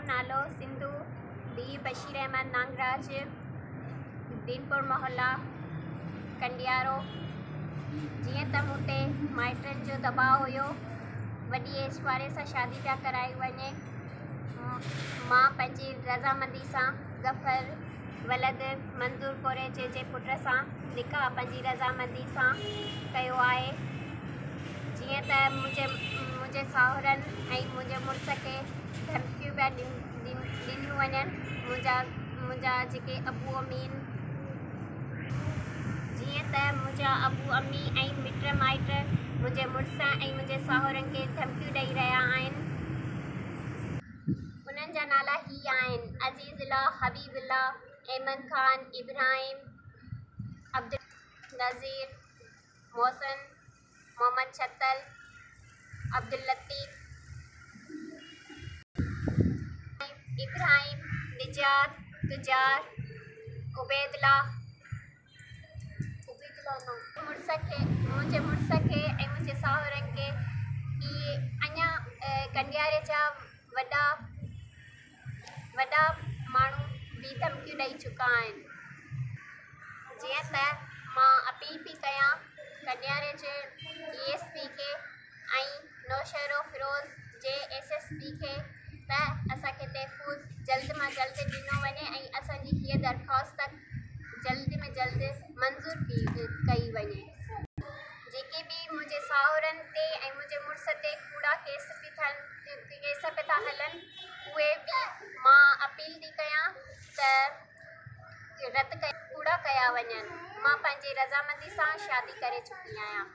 نالو سنڌو ڌيءَ بشير احمد نانگراج، دينپور محلا، ڪنڊيارو. جيئن ته مون تي مائٽن جو دٻاءُ هيو، وڏي ايج واري سان شادي پيا ڪرائي وڃي. مان پنهنجي رضامندي سان ظفر ولد منظور ڪوريجي جي پٽ سان نڪاح پنهنجي رضامندي سان ڪيو آهي. جيئن ته منهنجي ساهرن ۽ منهنجي مڙس کي ڌمڪيون پيا ڏنيون وڃن. منهنجا جيڪي ابو امين، جيئن ته منهنجا ابو امي ۽ مٽ مائٽ منهنجي مڙس ۽ منهنجي ساهرن کي ڌمڪيون ڏئي رهيا آهن. انهن جا نالا هي آهن، عزيز الله، حبيب الله، احمد خان، ابراهيم، عبدالنذير، محسن، محمد ڇتل، عبداللطيف، ابراهيم، نجات، تجار، عبيدالله. مڙس کي، منهنجي مڙس کي ۽ منهنجي ساهرن کي اهي اڃا ڪنڊياري جا وڏا وڏا ماڻهو به ڌمڪيون ڏئي چڪا آهن. جيئن ته مان اپيل پئي ڪيان ڪنڊياري جي ڊي ايس پي کي ۽ نوشهروفيروز جي ايس ايس پي کي ته اسان کي تحفظ جلد مان جلد ڏنو وڃي ۽ اسان جي هيء درخواست جلد ۾ جلد منظور ڪئي وڃي. جيڪي به منهنجي ساهرن تي ۽ منهنجي مڙس تي ڪوڙا ڪيس پئي ٿا هلن، اهي به مان اپيل ٿي ڪيان ته رد ڪوڙا ڪيا وڃن. مان پنهنجي رضامندي سان شادي ڪري چڪي آهيان.